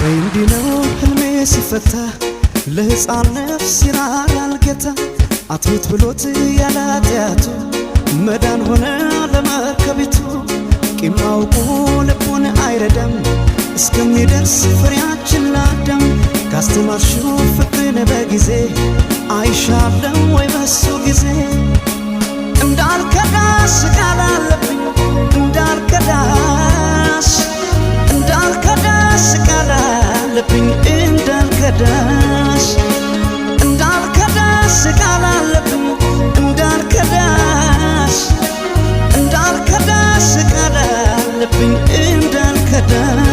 በይ እንዲህ ነው ህልሜ ሲፈታ፣ ለሕፃን ነፍስ ይራራል ጌታ። አትሙት ብሎት ያለ ኃጢአቱ መዳን ሆነ ለመርከቢቱ። ቂም አውቆ ልቡን አይረዳም እስከሚደርስ ፍሬያችን ለአዳም። ካስተማርሽው ፍቅርን በጊዜ አይሻለም ወይ በሱ ጊዜ? እንዳልከዳሽ ቃል አለብኝ፣ እንዳልከዳሽ፣ እንዳልከዳሽ ቃል አለብኝ፣ እንዳልከዳሽ፣ እንዳልከዳሽ ቃል አለብኝ፣ እንዳልከዳሽ፣ እንዳልከዳሽ ቃል አለብኝ፣ እንዳልከዳሽ።